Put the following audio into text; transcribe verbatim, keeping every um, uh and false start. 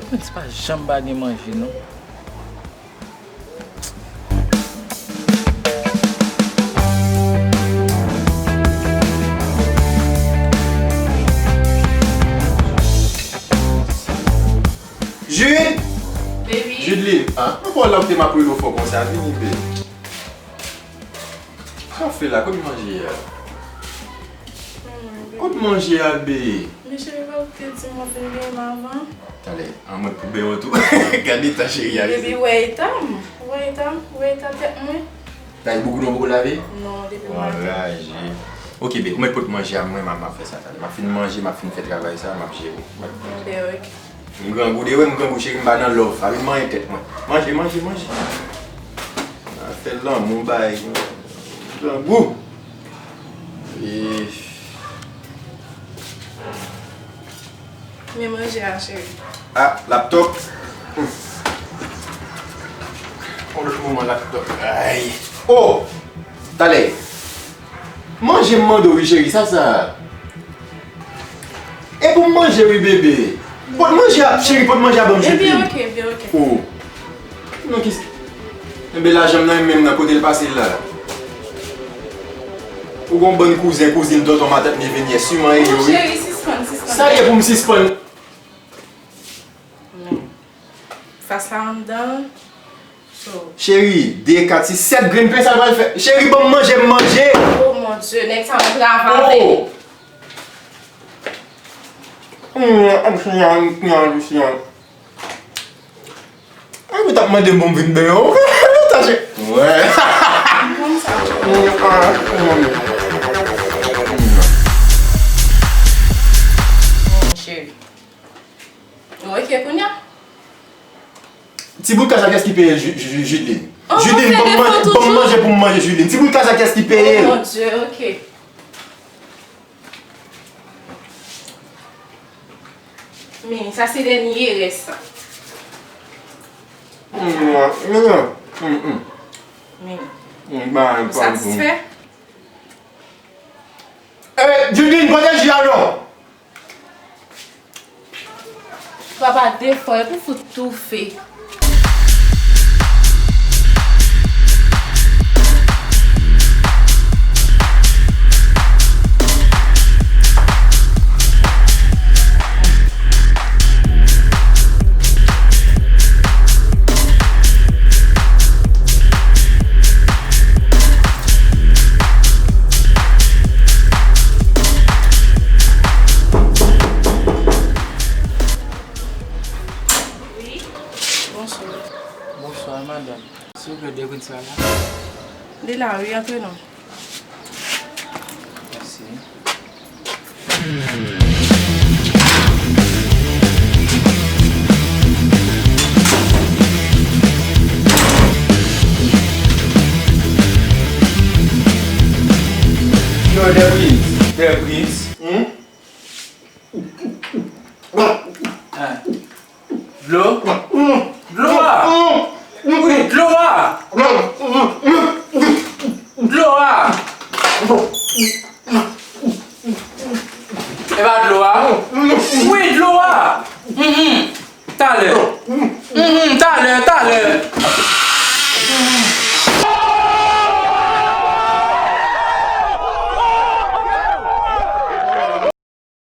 Mwen di pa janm pa gen manje, non. Jude! Baby. Judeline, ah, mwen pa wè w la, m te m ap rele w fò konsa, vini, baby. Sa w fè la? Kote manje a? Hmm, baby. Kote manje a, baby? Men cheri, pa w te di m w ap vin genyen m avan? Talè, an mwen pou benyen w tou. Gade eta cheri a. Baby, wè eta m. Wè eta m. Wè eta tèt mwen. Tay boukoudo poko lave? Non, depi maten. Anraje. Ok, baby, ou mèt pote manje a mwen, m ap, m ap fè sa talè. M ap fin manje, m ap fin fè travay sa, m ap jere. M ap... Bon, ben, ok. M grangou, de wè m grangou, cheri, m pa nan love. Pa vin manyen tèt mwen. Manje, manje, manje. N a fè lanmou, bay. Grangou. E... Men manje a, cheri. Ah, laptop. Yon lòt moman, laptop. Ay. Oh! Talè. Manje m mande w wi, cheri, sa sa. E pou m manje wi, bebe. Pot manje a, cheri, pot manje a ban m, cheri. Ebyen, ok, ebyen, ok. Oh. Non, ki... Enben, lajan m nan menm nan, kote l pase la? Ou gon bann kouzen, kouzin, tonton, matant, nevye, nyès, siman e yo, wi. Non, cheri, sispann, sispann. Sa ye pou m sispann? Men, fas la anndan l. So. Cheri, de, kat, sis, sèt grenn pen, sa l pral fè? Cheri, ban m manje, m manje. Oh, mon Dieu, nèg sa yon travay. Oh. Hum, hum, hum, hum, hum. Ay, ou t ap mande m pou m vin benyen w. Tache. Wè. Cheri. Ok, kounye a. Ti bout kach la, kiyès ki peye l, Ju-, Ju-, Judeline? Judeline, ban m manje, ban m manje pou m manje, Judeline. Ti bout kach la, kiyès ki peye l? Oh, mon Dieu, ok. Men, sa se dènye rès sa. Mm, mm, mm, mm. Men, mm, ba, ou satisfè? Eh, Judeline, pote ji a non. Papa, defò, epi w fout toufe. Wi. Bonswa. Bonswa, madanm. Silvouplè, Dèpwens la la? Li la, wi, antre non. Mèsi. Yo, Dèpwens, Dèpwens.